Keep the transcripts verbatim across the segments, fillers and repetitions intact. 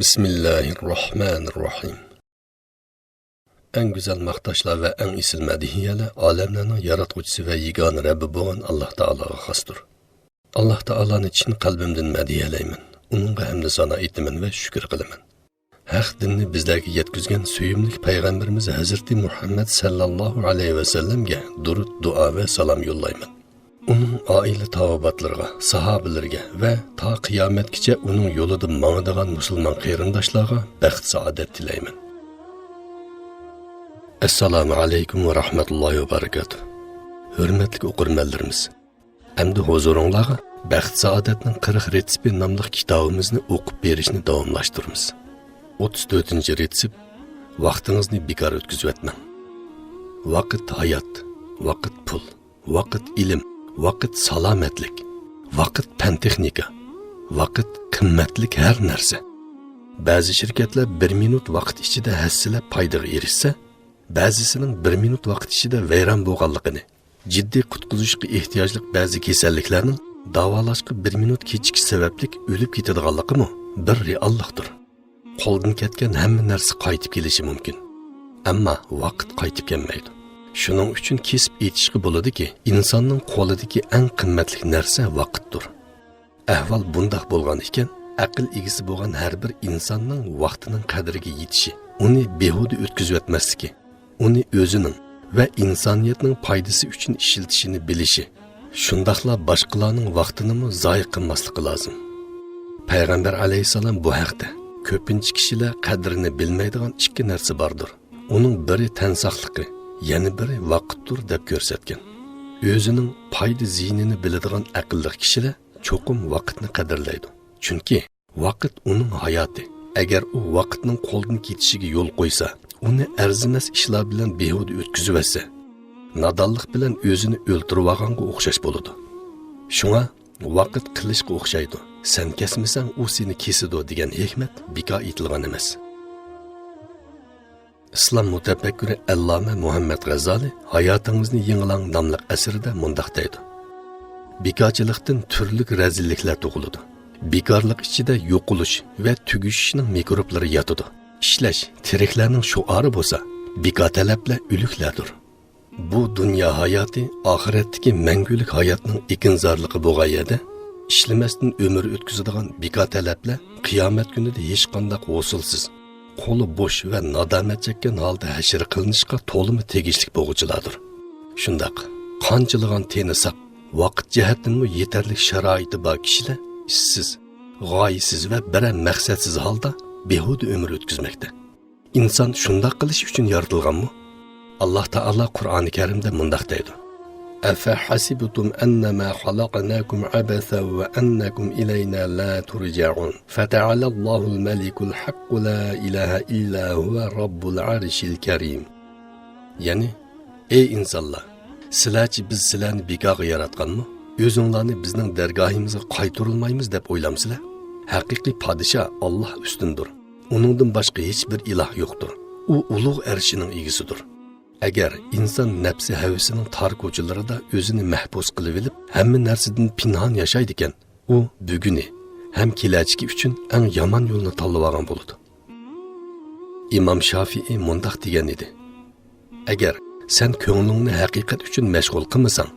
بىسمىللاھىررەھمانىررەھىم. ئەڭ گۈزەل ماختاشلار ۋە ئەڭ ئېسىل مەدھىيەلەر ئالەملەرنىڭ ياراتقۇچىسى ۋە يېگانە رەببى بولغان ئاللاھ تائالاغا خاستۇر. ئاللاھ تائالانى چىن قەلبىمدىن مەدھىيەلەيمەن، ئۇنىڭغا ھەمدۇ سانا ئېيتىمەن ۋە شۈكۈر قىلىمەن. ھەق دىننى بىزلەرگە يەتكۈزگەن سۆيۈملۈك پەيغەمبىرىمىز ھەزرىتى مۇھەممەد سەللەللاھۇ ئەلەيھى ۋەسەللەمگە دۇرۇت، دۇئا ۋە سالام يوللايمەن. ئۇنىڭ ئائىلە تاۋابىئاتلىرىغا، ساھابىلىرىگە ۋە تا قىيامەتكىچە ئۇنىڭ يولىدا ماڭىدىغان مۇسۇلمان قېرىنداشلارغا بەخت-سائادەت تىلەيمەن. ئەسسالامۇ ئەلەيكۇم ۋە رەھمەتۇللاھى ۋە بەرىكاتۇھ. ھۆرمەتلىك ئوقۇرمەنلىرىمىز، ئەمدى ھۇزۇرۇڭلارغا بەخت-سائادەتنىڭ قىرىق رېتسېپى ناملىق كىتابىمىزنى ئوقۇپ بېرىشنى داۋاملاشتۇرىمىز. ئوتتۇز تۆتىنچى رېتسېپ، ۋاقتىڭىزنى بىكار ئۆتكۈزۈۋەتمەڭ. ۋاقىت ھايات، ۋاقىت پۇل، ۋاقىت ئىلىم، ۋاقىت سالامەتلىك، ۋاقىت پەن-تېخنىكا، ۋاقىت قىممەتلىك ھەر نەرسە. بەزى شىركەتلەر بىر مىنۇت ۋاقىت ئىچىدە ھەسسىلەپ پايدىغا ئېرىشسە، بەزىسىنىڭ بىر مىنۇت ۋاقىت ئىچىدە ۋەيران بولغانلىقىنى، جىددىي قۇتقۇزۇشقا ئېھتىياجلىق بەزى كېسەللىكلەرنىڭ داۋالاشقا بىر مىنۇت كېچىكىش سەۋەبلىك ئۆلۈپ كېتىدىغانلىقىمۇ بىر رېئاللىقتۇر. قولدىن كەتكەن ھەممە نەرسە قايتىپ كېلىشى مۇمكىن. ئەمما ۋاقىت قايتىپ كەلمەيدۇ. شۇنىڭ ئۈچۈن كېسىپ ئېيتىشقا بولىدۇكى، ئىنساننىڭ قولىدىكى ئەڭ قىممەتلىك نەرسە ۋاقىتتۇر. ئەھۋال بۇنداق بولغان ئىكەن، ئەقىل ئىگىسى بولغان ھەر بىر ئىنساننىڭ ۋاقتىنىڭ قەدرىگە يېتىشى، ئۇنى بىھۇدە ئۆتكۈزۈۋەتمەسلىكى، ئۇنى ئۆزىنىڭ ۋە ئىنسانىيەتنىڭ پايدىسى ئۈچۈن ئىشلىتىشىنى بىلىشى، شۇنداقلا باشقىلارنىڭ ۋاقتىنىمۇ زايە قىلماسلىقى لازىم. پەيغەمبەر ئەلەيھىسسالام بۇ ھەقتە، كۆپىنچە كىشىلەر قەدرىنى بىلمەيدىغان ئىككى نەرسە باردۇر. ئۇنىڭ بىرى تەن ساقلىقى، يەنە بىرى ۋاقىتتۇر، دەپ كۆرسەتكەن. ئۆزىنىڭ پايدا-زىيىنىنى بىلىدىغان ئەقىللىق كىشىلەر چوقۇم ۋاقىتنى قەدىرلەيدۇ. چۈنكى ۋاقىت ئۇنىڭ ھاياتى. ئەگەر ئۇ ۋاقىتنىڭ قولدىن كېتىشىگە يول قويسا، ئۇنى ئەرزىمەس ئىشلار بىلەن بىھۇدە ئۆتكۈزۈۋەتسە، نادانلىق بىلەن ئۆزىنى ئۆلتۈرۈۋالغانغا ئوخشاش بولىدۇ. شۇڭا ۋاقىت قىلىچقا ئوخشايدۇ، سەن كەسمىسەڭ، ئۇ سېنى كېسىدۇ، دېگەن ھېكمەت بىكار ئېيتىلغان ئەمەس. ئىسلام مۇتەپەككۇرى ئەللامە مۇھەممەد غەززالى ھاياتىڭىزنى يېڭىلاڭ ناملىق ئەسىرىدە مۇنداق دەيدۇ: بىكارچىلىقتىن تۈرلۈك رەزىللىكلەر تۇغۇلىدۇ. بىكارلىق ئىچىدە يوقىلىش ۋە تۈگىشىشنىڭ مىكروبلىرى ياتىدۇ. ئىشلەش تىرىكلەرنىڭ شوئارى بولسا، بىكار تەلەپلەر ئۆلۈكلەردۇر. بۇ دۇنيا ھاياتى ئاخىرەتتىكى مەڭگۈلۈك ھاياتنىڭ ئېكىنزارلىقى بولغان يەردە، ئىشلىمەستىن ئۆمۈر ئۆتكۈزىدىغان بىكار تەلەپلەر قىيامەت كۈنىدە ھېچقانداق ھوسۇلسىز، قولى بوش ۋە نادامەت چەككەن ھالدا ھەشر قىلىنىشقا تولىمۇ تېگىشلىك بولغۇچىلاردۇر. شۇنداق، قانچىلىغان تېنى ساق، ۋاقىت جەھەتتىنمۇ يېتەرلىك شارائىتى بار كىشىلەر ئىشسىز، غايىسىز ۋە بىرەر مەقسەتسىز ھالدا بىھۇدە ئۆمۈر ئۆتكۈزمەكتە. ئىنسان شۇنداق قىلىش ئۈچۈن يارىتىلغانمۇ؟ ئاللاھ تائالا قۇرئانى كەرىمدە مۇنداق دەيدۇ: أفحسبتم أنما خلقناكم عبثا وأنكم إلينا لا ترجعون. فتعالى الله الملك الحق لا إله إلا هو رب العرش الكريم. يەنى، ئەي ئىنسانلار، سىلەرچە بىز سىلەرنى بىكارغا ياراتقانمۇ؟ ئۆزۈڭلارنى بىزنىڭ دەرگاھىمىزغا قايتۇرۇلمايمىز دەپ ئويلامسىلەر؟ ھەقىقىي پادىشاھ ئاللاھ ئۈستۈندۇر. ئۇنىڭدىن باشقا ھېچبىر ئىلاھ يوقتۇر. ئۇ ئۇلۇغ ئەرشىنىڭ ئىگىسىدۇر. ئەگەر ئىنسان نەپسى ھەۋىسىنىڭ تار كوچىلىرىدا ئۆزىنى مەھبۇس قىلىۋېلىپ، ھەممە نەرسىدىن پىنھان ياشايدىكەن، ئۇ بۈگۈنى ھەم كېلەچىكى ئۈچۈن ئەڭ يامان يولنى تاللىۋالغان بولىدۇ. ئىمام شافىئىي مۇنداق دېگەن ئىدى: ئەگەر سەن كۆڭلۈڭنى ھەقىقەت ئۈچۈن مەشغۇل قىلمىساڭ،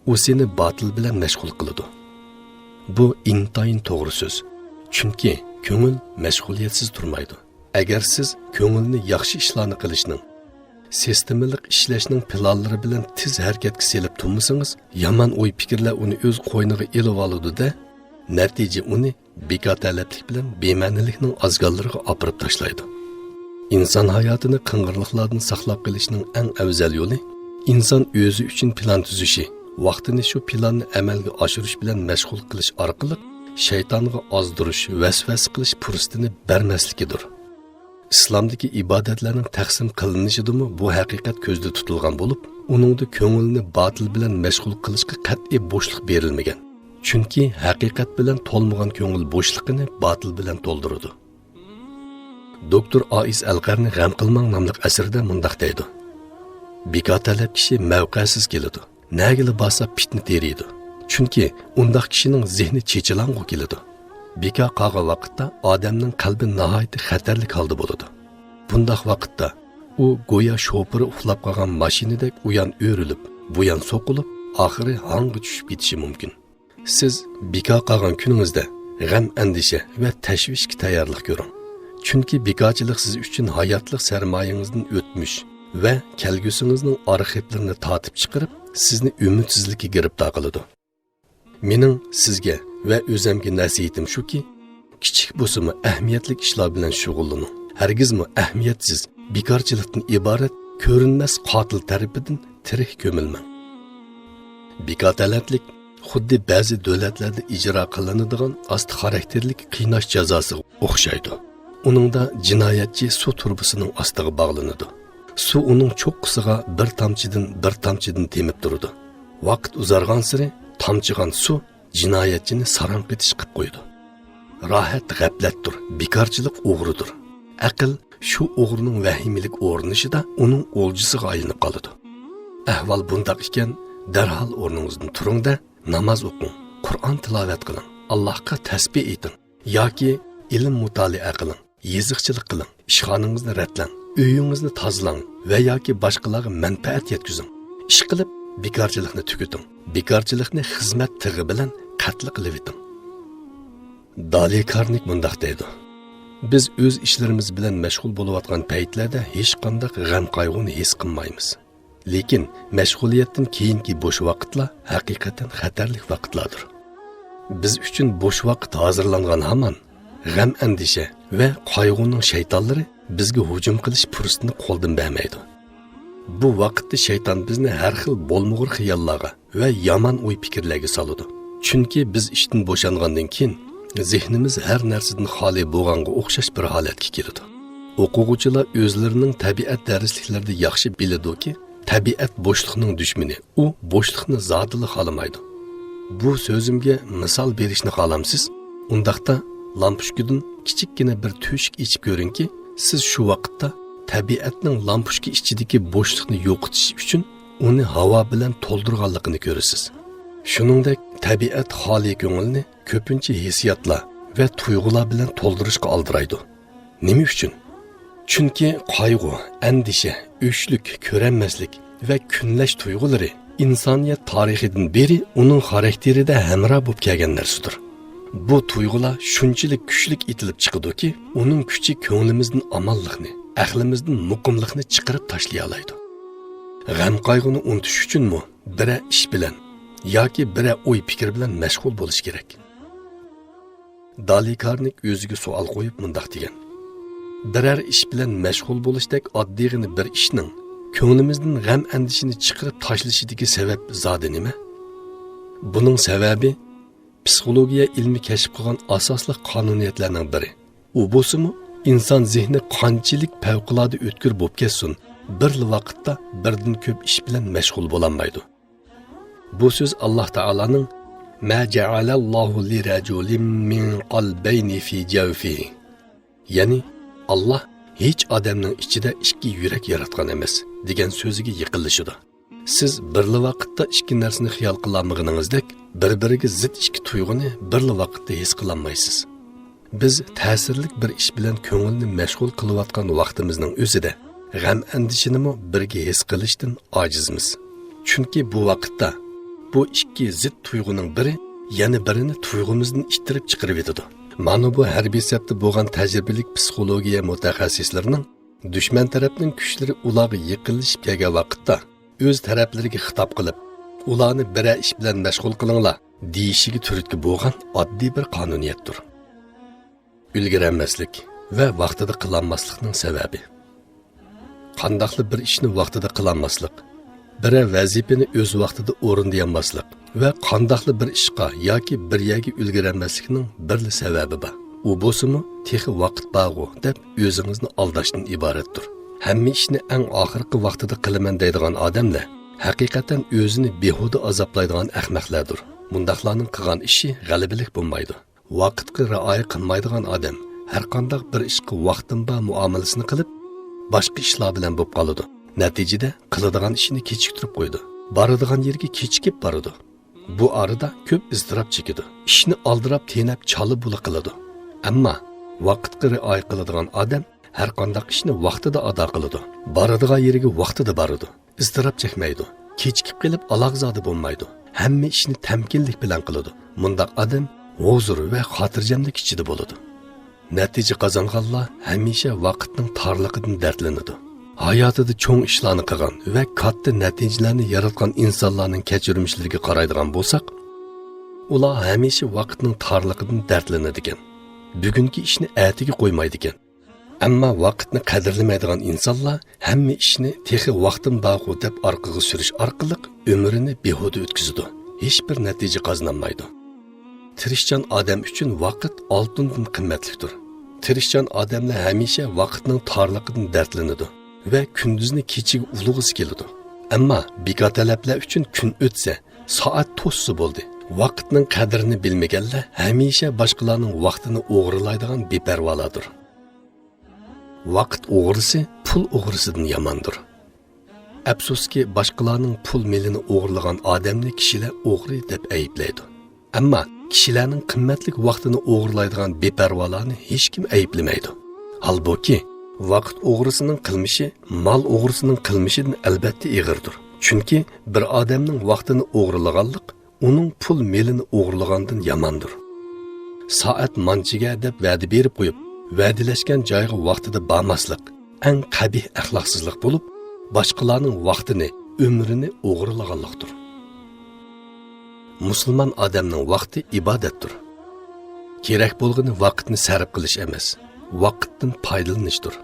ئۇ سېنى باتىل بىلەن مەشغۇل قىلىدۇ. بۇ ئىنتايىن توغرا سۆز. چۈنكى كۆڭۈل مەشغۇلىيەتسىز تۇرمايدۇ. ئەگەر سىز كۆڭۈلنى ياخشى ئىشلارنى قىلىشنىڭ، سىستېمىلىق ئىشلەشنىڭ پىلانلىرى بىلەن تېز ھەرىكەتكە سېلىپ تۇرمىسىڭىز، يامان ئوي-پىكىرلەر ئۇنى ئۆز قوينىغا ئېلىۋالىدۇ-دە، نەتىجە ئۇنى بىكار تەلەپلىك بىلەن بىمەنىلىكنىڭ ئازگاللىرىغا ئاپىرىپ تاشلايدۇ. ئىنسان ھاياتىنى قىڭغىرلىقلاردىن ساقلاپ قېلىشنىڭ ئەڭ ئەۋزەل يولى، ئىنسان ئۆزى ئۈچۈن پىلان تۈزۈشى، ۋاقتىنى شۇ پىلاننى ئەمەلگە ئاشۇرۇش بىلەن مەشغۇل قىلىش ئارقىلىق شەيتانغا ئازدۇرۇش، ۋەسۋەسە قىلىش پۇرسىتىنى بەرمەسلىكىدۇر. ئىسلامدىكى ئىبادەتلەرنىڭ تەقسىم قىلىنىشىدىمۇ بۇ ھەقىقەت كۆزدە تۇتۇلغان بولۇپ، ئۇنىڭدا كۆڭۈلنى باتىل بىلەن مەشغۇل قىلىشقا قەتئىي بوشلۇق بېرىلمىگەن. چۈنكى ھەقىقەت بىلەن تولمىغان كۆڭۈل بوشلۇقىنى باتىل بىلەن تولدۇرىدۇ. دوكتور ئائىز ئەلقەرنى غەم قىلماڭ ناملىق ئەسىرىدە مۇنداق دەيدۇ: بىكار تەلەپ كىشى مەۋقەسىز كېلىدۇ. نەگىلا بارسا پىتنە تېرىيدۇ. چۈنكى ئۇنداق كىشىنىڭ زېھنى چېچىلاڭغۇ كېلىدۇ. بىكار قالغان ۋاقىتتا ئادەمنىڭ قەلبى ناھايىتى خەتەرلىك ھالدا بولىدۇ. بۇنداق ۋاقىتتا ئۇ گويا شوپۇرى ئۇخلاپ قالغان ماشىنىدەك ئۇيان ئۆرۈلۈپ، بۇيان سوقۇلۇپ، ئاخىرى ھاڭغا چۈشۈپ كېتىشى مۇمكىن. سىز بىكار قالغان كۈنىڭىزدە غەم-ئەندىشە ۋە تەشۋىشكە تەييارلىق كۆرۈڭ. چۈنكى بىكارچىلىق سىز ئۈچۈن ھاياتلىق سەرمايىڭىزدىن ئۆتمۈش ۋە كەلگۈسىڭىزنىڭ ئارخىپلىرىنى تارتىپ چىقىرىپ، سىزنى ئۈمىدسىزلىككە گىرىپتار قىلىدۇ. مېنىڭ سىزگە ۋە ئۆزەمگە نەسىھىتىم شۇكى، كىچىك بولسىمۇ ئەھمىيەتلىك ئىشلار بىلەن شۇغۇللىنىڭ. ھەرگىزمۇ ئەھمىيەتسىز، بىكارچىلىقتىن ئىبارەت كۆرۈنمەس قاتىل تەرىپىدىن تىرىك كۆمۈلمەڭ. بىكار تەلەنتلىك خۇددى بەزى دۆلەتلەردە ئىجرا قىلىنىدىغان ئاستا خاراكتېرلىك قىيناش جازاسىغا ئوخشايدۇ. ئۇنىڭدا جىنايەتچى سۇ تۇرۇبىسىنىڭ ئاستىغا باغلىنىدۇ. سۇ ئۇنىڭ چوققىسىغا بىر تامچىدىن، بىر تامچىدىن تېمىپ تۇرىدۇ. ۋاقىت ئۇزارغانسېرى تامچىغان سۇ جىنايەتچىنى ساراڭ قېتىش قىپ قويىدۇ. راھەت غەپلەتتۇر، بىكارچىلىق ئوغرىدۇر. ئەقىل شۇ ئوغرىنىڭ ۋەھىمىلىك ئورنىشىدا ئۇنىڭ ئولجىسىغا ئايلىنىپ قالىدۇ. ئەھۋال بۇنداق ئىكەن، دەرھال ئورنىڭىزدىن تۇرۇڭ-دە، ناماز ئوقۇڭ، قۇرئان تىلاۋەت قىلىڭ، ئاللاھقا تەسبىھ ئېيتىڭ ياكى ئىلىم مۇتالىئە قىلىڭ، يېزىقچىلىق قىلىڭ، ئىشخانىڭىزنى رەتلەڭ، ئۆيىڭىزنى تازىلاڭ ۋە ياكى باشقىلارغا مەنپەئەت يەتكۈزۈڭ. ئىشقىلىپ، بىكارچىلىقنى تۈگىتىڭ. بىكارچىلىقنى خىزمەت تىغى بىلەن قەتلى قىلىۋېتىڭ. دالى كارنېگ مۇنداق دەيدۇ: بىز ئۆز ئىشلىرىمىز بىلەن مەشغۇل بولۇۋاتقان پەيتلەردە ھېچقانداق غەم-قايغۇنى ھېس قىلمايمىز. لېكىن مەشغۇلىيەتتىن كېيىنكى بوش ۋاقىتلار ھەقىقەتەن خەتەرلىك ۋاقىتلاردۇر. بىز ئۈچۈن بوش ۋاقىت ھازىرلانغان ھامان، غەم-ئەندىشە ۋە قايغۇنىڭ شەيتانلىرى بىزگە ھۇجۇم قىلىش پۇرسىتىنى قولدىن بەرمەيدۇ. بۇ ۋاقىتتا شەيتان بىزنى ھەر خىل بولمىغۇر خىياللارغا ۋە يامان ئوي-پىكىرلەرگە سالىدۇ. چۈنكى بىز ئىشتىن بوشانغاندىن كېيىن، زېھنىمىز ھەر نەرسىدىن خالىي بولغانغا ئوخشاش بىر ھالەتكە كېلىدۇ. ئوقۇغۇچىلار ئۆزلىرىنىڭ تەبىئەت دەرسلىكلىرىدە ياخشى بىلىدۇكى، تەبىئەت بوشلۇقنىڭ دۈشمىنى، ئۇ بوشلۇقنى زادىلا خالىمايدۇ. بۇ سۆزۈمگە مىسال بېرىشنى خالامسىز؟ ئۇنداقتا لامپۇچكىدىن كىچىككىنە بىر تۆشۈك ئېچىپ كۆرۈڭكى، سىز شۇ ۋاقىتتا تەبىئەتنىڭ لامپۇچكا ئىچىدىكى بوشلۇقنى يوقىتىش ئۈچۈن ئۇنى ھاۋا بىلەن تولدۇرغانلىقىنى كۆرىسىز. شۇنىڭدەك تەبىئەت خالىي كۆڭۈلنى كۆپىنچە ھېسسىياتلار ۋە تۇيغۇلار بىلەن تولدۇرۇشقا ئالدىرايدۇ. نېمە ئۈچۈن؟ چۈنكى قايغۇ، ئەندىشە، ئۆچلۈك، كۆرەلمەسلىك ۋە كۈنلەش تۇيغۇلىرى ئىنسانىيەت تارىخىدىن بېرى ئۇنىڭ خاراكتېرىدە ھەمراھ بولۇپ كەلگەن نەرسىدۇر. بۇ تۇيغۇلار شۇنچىلىك كۈچلۈك ئېتىلىپ چىقىدۇكى، ئۇنىڭ كۈچى كۆڭلىمىزدىن ئامانلىقنى، ئەقلىمىزدىن مۇقىملىقنى چىقىرىپ تاشلىيالايدۇ. غەم-قايغۇنى ئۇنتۇش ئۈچۈنمۇ بىرەر ئىش بىلەن ياكى بىرەر ئوي-پىكىر بىلەن مەشغۇل بولۇش كېرەك. دالى كارنېگ ئۆزىگە سوئال قويۇپ مۇنداق دېگەن: بىرەر ئىش بىلەن مەشغۇل بولۇشتەك ئاددىيغىنە بىر ئىشنىڭ كۆڭلىمىزدىن غەم-ئەندىشىنى چىقىرىپ تاشلىشىدىكى سەۋەب زادى نېمە؟ بۇنىڭ سەۋەبى پسىخولوگىيە ئىلمى كەشىپ قىلغان ئاساسلىق قانۇنىيەتلەرنىڭ بىرى. ئۇ بولسىمۇ، ئىنسان زېھنى قانچىلىك پەۋقۇلئاددە ئۆتكۈر بولۇپ كەتسۇن، بىرلا ۋاقىتتا بىردىن كۆپ ئىش بىلەن مەشغۇل بولالمايدۇ. بۇ سۆز ئاللاھ تائالانىڭ «ما جەئەلەللاھۇ لىرەجۇلىن مىن قەلبەينى فى جەۋفىھى»، يەنى «ئاللاھ ھېچ ئادەمنىڭ ئىچىدە ئىككى يۈرەك ياراتقان ئەمەس» دېگەن سۆزىگە يېقىنلىشىدۇ. سىز بىرلا ۋاقىتتا ئىككى نەرسىنى خىيال قىلالمىغىنىڭىزدەك، بىر-بىرىگە زىت ئىككى تۇيغۇنى بىرلا ۋاقىتتا ھېس قىلالمايسىز. بىز تەسىرلىك بىر ئىش بىلەن كۆڭۈلنى مەشغۇل قىلىۋاتقان ۋاقتىمىزنىڭ ئۆزىدە غەم-ئەندىشىنىمۇ بىرگە ھېس قىلىشتىن ئاجىزمىز. چۈنكى بۇ ۋاقىتتا بۇ ئىككى زىت تۇيغۇنىڭ بىرى يەنە بىرىنى تۇيغۇمىزدىن ئىتتىرىپ چىقىرىۋېتىدۇ. مانا بۇ ھەربىي سەپتە بولغان تەجرىبىلىك پسىخولوگىيە مۇتەخەسسىسلىرىنىڭ دۈشمەن تەرەپنىڭ كۈچلىرى ئۇلارغا يېقىنلىشىپ كەلگەن ۋاقىتتا ئۆز تەرەپلىرىگە خىتاب قىلىپ، ئۇلارنى بىرەر ئىش بىلەن مەشغۇل قىلىڭلار دېيىشىگە تۈرتكە بولغان ئاددىي بىر قانۇنىيەتتۇر. ئۈلگۈرەلمەسلىك ۋە ۋاقتىدا قىلالماسلىقنىڭ سەۋەبى. قانداقلا بىر ئىشنى ۋاقتىدا قىلالماسلىق، بىرەر ۋەزىپىنى ئۆز ۋاقتىدا ئورۇندىيالماسلىق ۋە قانداقلا بىر ئىشقا ياكى بىر يەرگە ئۈلگۈرەلمەسلىكنىڭ بىرلا سەۋەبى بار. ئۇ بولسىمۇ «تېخى ۋاقىت بارغۇ» دەپ ئۆزىڭىزنى ئالداشتىن ئىبارەتتۇر. ھەممە ئىشنى ئەڭ ئاخىرقى ۋاقتىدا قىلىمەن دەيدىغان ئادەملەر ھەقىقەتەن ئۆزىنى بىھۇدە ئازابلايدىغان ئەخمەقلەردۇر. مۇنداقلارنىڭ قىلغان ئىشى غەلىبىلىك بولمايدۇ. ۋاقىتقا رىئايە قىلمايدىغان ئادەم ھەرقانداق بىر ئىشقا ۋاقتىم بار مۇئامىلىسىنى قىلىپ، باشقا ئىشلار بىلەن بولۇپ قالىدۇ. نەتىجىدە قىلىدىغان ئىشىنى كېچىكتۈرۈپ قويىدۇ. بارىدىغان يېرىگە كېچىكىپ بارىدۇ. بۇ ئارىدا كۆپ ئىزتىراپ چېكىدۇ. ئىشنى ئالدىراپ تېنەپ چالا بۇلا قىلىدۇ. ئەمما ۋاقىتقا رىئايە قىلىدىغان ئادەم ھەر قانداق ئىشنى ۋاقتىدا ئادا قىلىدۇ. بارىدىغان يېرىگە ۋاقتىدا بارىدۇ. ئىزتىراپ چەكمەيدۇ. كېچىكىپ قېلىپ ئالاقزادە بولمايدۇ. ھەممە ئىشنى تەمكىنلىك بىلەن قىلىدۇ. مۇنداق ئادەم ھۇزۇر ۋە خاتىرجەملىك ئىچىدە بولىدۇ. نەتىجە قازانغانلار ھەمىشە ۋاقىتنىڭ تارلىقىدىن دەردلىنىدۇ. ھاياتىدا چوڭ ئىشلارنى قىلغان ۋە كاتتا نەتىجىلەرنى ياراتقان ئىنسانلارنىڭ كەچۈرمىشلىرىگە قارايدىغان بولساق، ئۇلار ھەمىشە ۋاقىتنىڭ تارلىقىدىن دەردلىنىدىكەن. بۈگۈنكى ئىشنى ئەتىگە قويمايدىكەن. ئەمما ۋاقىتنى قەدىرلىمەيدىغان ئىنسانلار ھەممە ئىشنى تېخى ۋاقتىم بارغۇ دەپ ئارقىغا سۈرۈش ئارقىلىق ئۆمرىنى بىھۇدە ئۆتكۈزىدۇ، ھېچبىر نەتىجە قازىنالمايدۇ. تىرىشچان ئادەم ئۈچۈن ۋاقىت ئالتۇندىن قىممەتلىكتۇر. تىرىشچان ئادەملەر ھەمىشە ۋاقىتنىڭ تارلىقىدىن دەردلىنىدۇ ۋە كۈندۈزنى كېچىگە ئۇلىغۇسى كېلىدۇ. ئەمما بىكار تەلەپلەر ئۈچۈن كۈن ئۆتسە، سائەت توشسا بولدى. ۋاقىتنىڭ قەدرىنى بىلمىگەنلەر ھەمىشە باشقىلارنىڭ ۋاقتىنى ئوغرىلايدىغان بىپەرۋالاردۇر. ۋاقىت ئوغرىسى پۇل ئوغرىسىدىن ياماندۇر. ئەپسۇسكى، باشقىلارنىڭ پۇل مېلىنى ئوغرىلىغان ئادەمنى كىشىلەر ئوغرى دەپ ئەيىبلەيدۇ. ئەمما كىشىلەرنىڭ قىممەتلىك ۋاقتىنى ئوغرىلايدىغان بىپەرۋالارنى ھېچكىم ئەيىبلىمەيدۇ. ھالبۇكى، ۋاقىت ئوغرىسىنىڭ قىلمىشى مال ئوغرىسىنىڭ قىلمىشىدىن ئەلۋەتتە ئېغىردۇر. چۈنكى بىر ئادەمنىڭ ۋاقتىنى ئوغرىلىغانلىق ئۇنىڭ پۇل مېلىنى ئوغرىلىغاندىن ياماندۇر. سائەت مانچىگە دەپ ۋەدە بېرىپ قويۇپ، ۋەدىلەشكەن جايغا ۋاقتىدا بارماسلىق ئەڭ قەبىھ ئەخلاقسىزلىق بولۇپ، باشقىلارنىڭ ۋاقتىنى، ئۆمرىنى ئوغرىلىغانلىقتۇر. مۇسۇلمان ئادەمنىڭ ۋاقتى ئىبادەتتۇر. كېرەك بولغىنى ۋاقىتنى سەرپ قىلىش ئەمەس، ۋاقىتتىن پايدىلىنىشتۇر.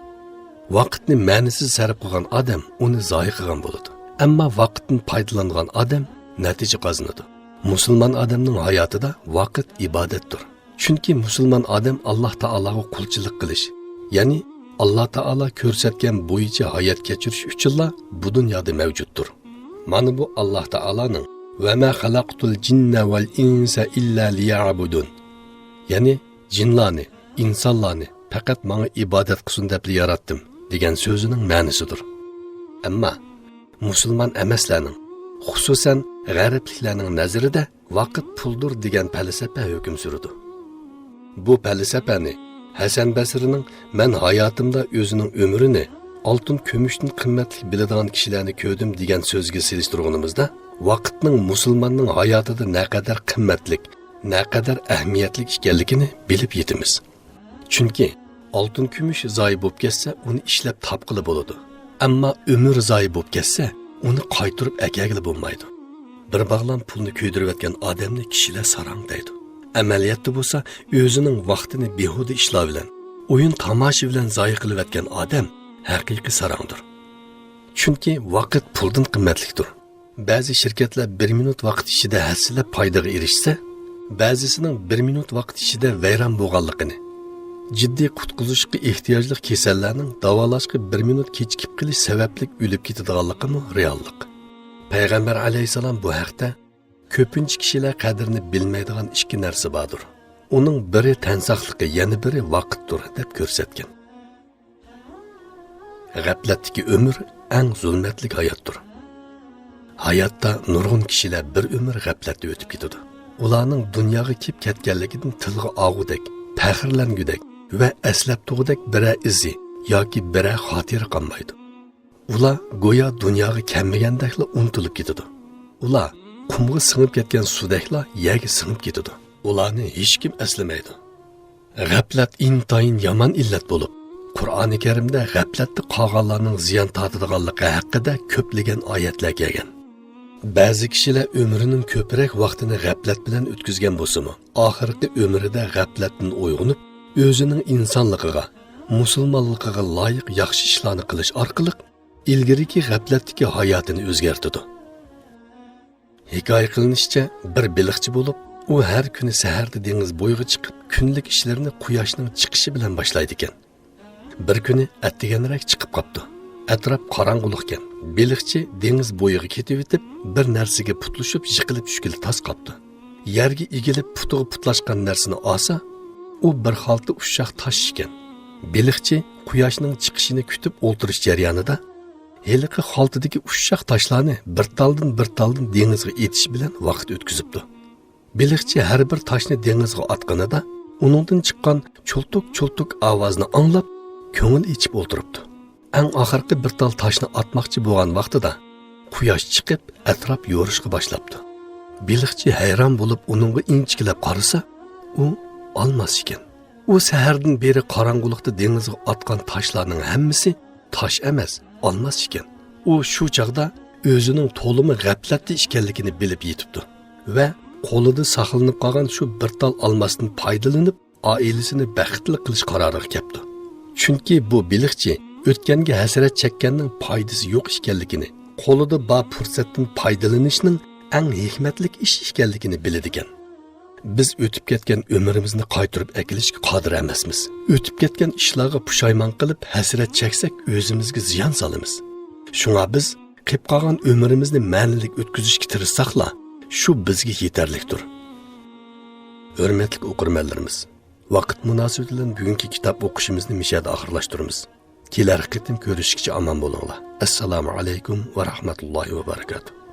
ۋاقىتنى مەنىسىز سەرپ قىلغان ئادەم ئۇنى زايە قىلغان بولىدۇ. ئەمما ۋاقىتتىن پايدىلانغان ئادەم نەتىجە قازىنىدۇ. مۇسۇلمان ئادەمنىڭ ھاياتىدا ۋاقىت ئىبادەتتۇر. چۈنكى مۇسۇلمان ئادەم ئاللا تائالاغا قۇلچىلىق قىلىش، يەنى ئاللا تائالا كۆرسەتكەن بويىچە ھايات كەچۈرۈش ئۈچۈنلا بۇ دۇنيادا مەۋجۇتتۇر. مانا بۇ ئاللا تائالانىڭ «ۋەما خەلەقتۇل جىننە ۋەل ئىنسە ئىللا لىيەئبۇدۇن»، يەنى «جىنلارنى، ئىنسانلارنى پەقەت ماڭا ئىبادەت قىلسۇن دەپلا ياراتتىم» دېگەن سۆزىنىڭ مەنىسىدۇر. ئەمما مۇسۇلمان ئەمەسلەرنىڭ، خۇسۇسەن غەربلىكلەرنىڭ نەزىرىدە ۋاقىت پۇلدۇر دېگەن پەلسەپە ھۆكۈم سۈرىدۇ. بۇ پەلسەپەنى ھەسەن بەسرىنىڭ «مەن ھاياتىمدا ئۆزىنىڭ ئۆمرىنى ئالتۇن كۈمۈشتىن قىممەتلىك بىلىدىغان كىشىلەرنى كۆردۈم» دېگەن سۆزىگە سېلىشتۇرغىنىمىزدا، ۋاقىتنىڭ مۇسۇلماننىڭ ھاياتىدا نەقەدەر قىممەتلىك، نەقەدەر ئەھمىيەتلىك ئىكەنلىكىنى بىلىپ يېتىمىز. چۈنكى ئالتۇن كۈمۈش زايە بولۇپ كەتسە، ئۇنى ئىشلەپ تاپقىلى بولىدۇ. ئەمما ئۆمۈر زايە بولۇپ كەتسە، ئۇنى قايتۇرۇپ ئەكەلگىلى بولمايدۇ. بىر باغلام پۇلنى كۆيدۈرۈۋەتكەن ئادەمنى كىشىلەر ساراڭ دەيدۇ. ئەمەلىيەتتە بولسا، ئۆزىنىڭ ۋاقتىنى بىھۇدە ئىشلار بىلەن، ئويۇن تاماشا بىلەن زايە قىلىۋەتكەن ئادەم ھەقىقىي ساراڭدۇر. چۈنكى ۋاقىت پۇلدىن قىممەتلىكتۇر. بەزى شىركەتلەر بىر مىنۇت ۋاقىت ئىچىدە ھەسسىلەپ پايدىغا ئېرىشسە، بەزىسىنىڭ بىر مىنۇت ۋاقىت ئىچىدە ۋەيران بولغانلىقىنى، جىددىي قۇتقۇزۇشقا ئېھتىياجلىق كېسەللەرنىڭ داۋالاشقا بىر مىنۇت كېچىكىپ قېلىش سەۋەبلىك ئۆلۈپ كېتىدىغانلىقىمۇ رېئاللىق. پەيغەمبەر ئەلەيھىسسالام بۇ ھەقتە، «كۆپىنچە كىشىلەر قەدرىنى بىلمەيدىغان ئىككى نەرسە باردۇر. ئۇنىڭ بىرى تەن ساقلىقى، يەنە بىرى ۋاقىتتۇر» دەپ كۆرسەتكەن. غەپلەتتىكى ئۆمۈر ئەڭ زۇلمەتلىك ھاياتتۇر. ھاياتتا نۇرغۇن كىشىلەر بىر ئۆمۈر غەپلەتتە ئۆتۈپ كېتىدۇ. ئۇلارنىڭ دۇنياغا كېلىپ كەتكەنلىكىدىن تىلغا ئالغۇدەك، پەخىرلەنگۈدەك ۋە ئەسلەپ تۇرغۇدەك بىرەر ئىزى ياكى بىرەر خاتىرە قالمايدۇ. ئۇلار گويا دۇنياغا كەلمىگەندەكلا ئۇنتۇلۇپ كېتىدۇ. ئۇلار قۇمغا سىڭىپ كەتكەن سۇدەكلا يەرگە سىڭىپ كېتىدۇ. ئۇلارنى ھېچكىم ئەسلىمەيدۇ. غەپلەت ئىنتايىن يامان ئىللەت بولۇپ، قۇرئانى كەرىمدە غەپلەتتە قالغانلارنىڭ زىيان تارتىدىغانلىقى ھەققىدە كۆپلىگەن ئايەتلەر كەلگەن. بەزى كىشىلەر ئۆمرىنىڭ كۆپرەك ۋاقتىنى غەپلەت بىلەن ئۆتكۈزگەن بولسىمۇ، ئاخىرقى ئۆمرىدە غەپلەتتىن ئويغىنىپ، ئۆزىنىڭ ئىنسانلىقىغا، مۇسۇلمانلىقىغا لايىق ياخشى ئىشلارنى قىلىش ئارقىلىق ئىلگىرىكى غەپلەتتىكى ھاياتىنى ئۆزگەرتىدۇ. ھېكايە قىلىنىشىچە، بىر بېلىقچى بولۇپ، ئۇ ھەر كۈنى سەھەردە دېڭىز بويىغا چىقىپ، كۈنلۈك ئىشلىرىنى قۇياشنىڭ چىقىشى بىلەن باشلايدىكەن. بىر كۈنى ئەتىگەنرەك چىقىپ قاپتۇ. ئەتراپ قاراڭغۇلۇقكەن. بېلىقچى دېڭىز بويىغا كېتىۋېتىپ، بىر نەرسىگە پۇتلىشىپ، يىقىلىپ چۈشكىلى تاس قاپتۇ. يەرگە ئېگىلىپ، پۇتىغا پۇتلاشقان نەرسىنى ئالسا، ئۇ بىر خالتا ئۇششاق تاش ئىكەن. بېلىقچى قۇياشنىڭ چىقىشىنى كۈتۈپ ئولتۇرۇش جەريانىدا، ھېلىقى خالتىدىكى ئۇششاق تاشلارنى بىر تالدىن بىر تالدىن دېڭىزغا ئېتىش بىلەن ۋاقىت ئۆتكۈزۈپتۇ. بېلىقچى ھەر بىر تاشنى دېڭىزغا ئاتقىنىدا، ئۇنىڭدىن چىققان چۇلتۇك-چۇلتۇك ئاۋازنى ئاڭلاپ، كۆڭۈل ئېچىپ ئولتۇرۇپتۇ. ئەڭ ئاخىرقى بىر تال تاشنى ئاتماقچى بولغان ۋاقتىدا، قۇياش چىقىپ، ئەتراپ يورۇشقا باشلاپتۇ. بېلىقچى ھەيران بولۇپ، ئۇنىڭغا ئىنچىكىلەپ قارىسا، ئۇ ئالماس ئىكەن. ئۇ سەھەردىن بېرى قاراڭغۇلۇقتا دېڭىزغا ئاتقان تاشلارنىڭ ھەممىسى تاش ئەمەس، ئالماس ئىكەن. ئۇ شۇ چاغدا ئۆزىنىڭ تولىمۇ غەپلەتتە ئىكەنلىكىنى بىلىپ يېتىپتۇ ۋە قولىدا ساقلىنىپ قالغان شۇ بىر تال ئالماستىن پايدىلىنىپ، ئائىلىسىنى بەختلىك قىلىش قارارىغا كەپتۇ. چۈنكى بۇ بېلىقچى ئۆتكەنگە ھەسرەت چەككەننىڭ پايدىسى يوق ئىكەنلىكىنى، قولىدا بار پۇرسەتتىن پايدىلىنىشنىڭ ئەڭ ھېكمەتلىك ئىش ئىكەنلىكىنى بىلىدىكەن. بىز ئۆتۈپ كەتكەن ئۆمرىمىزنى قايتۇرۇپ ئەكېلىشكە قادىر ئەمەسمىز. ئۆتۈپ كەتكەن ئىشلارغا پۇشايمان قىلىپ، ھەسرەت چەكسەك، ئۆزىمىزگە زىيان سالىمىز. شۇڭا بىز قېلىپ قالغان ئۆمرىمىزنى مەنىلىك ئۆتكۈزۈشكە تىرىشساقلا، شۇ بىزگە يېتەرلىكتۇر. ھۆرمەتلىك ئوقۇرمەنلىرىمىز، ۋاقىت مۇناسىۋىتى بىلەن بۈگۈنكى كىتاب ئوقۇشىمىزنى مىشەدە ئاخىرلاشتۇرىمىز. كېلەر قېتىم كۆرۈشكىچە ئامان بولۇڭلار. ئەسسالامۇ ئەلەيكۇم ۋە رەھمەتۇللاھى ۋە بەرىكاتۇھ.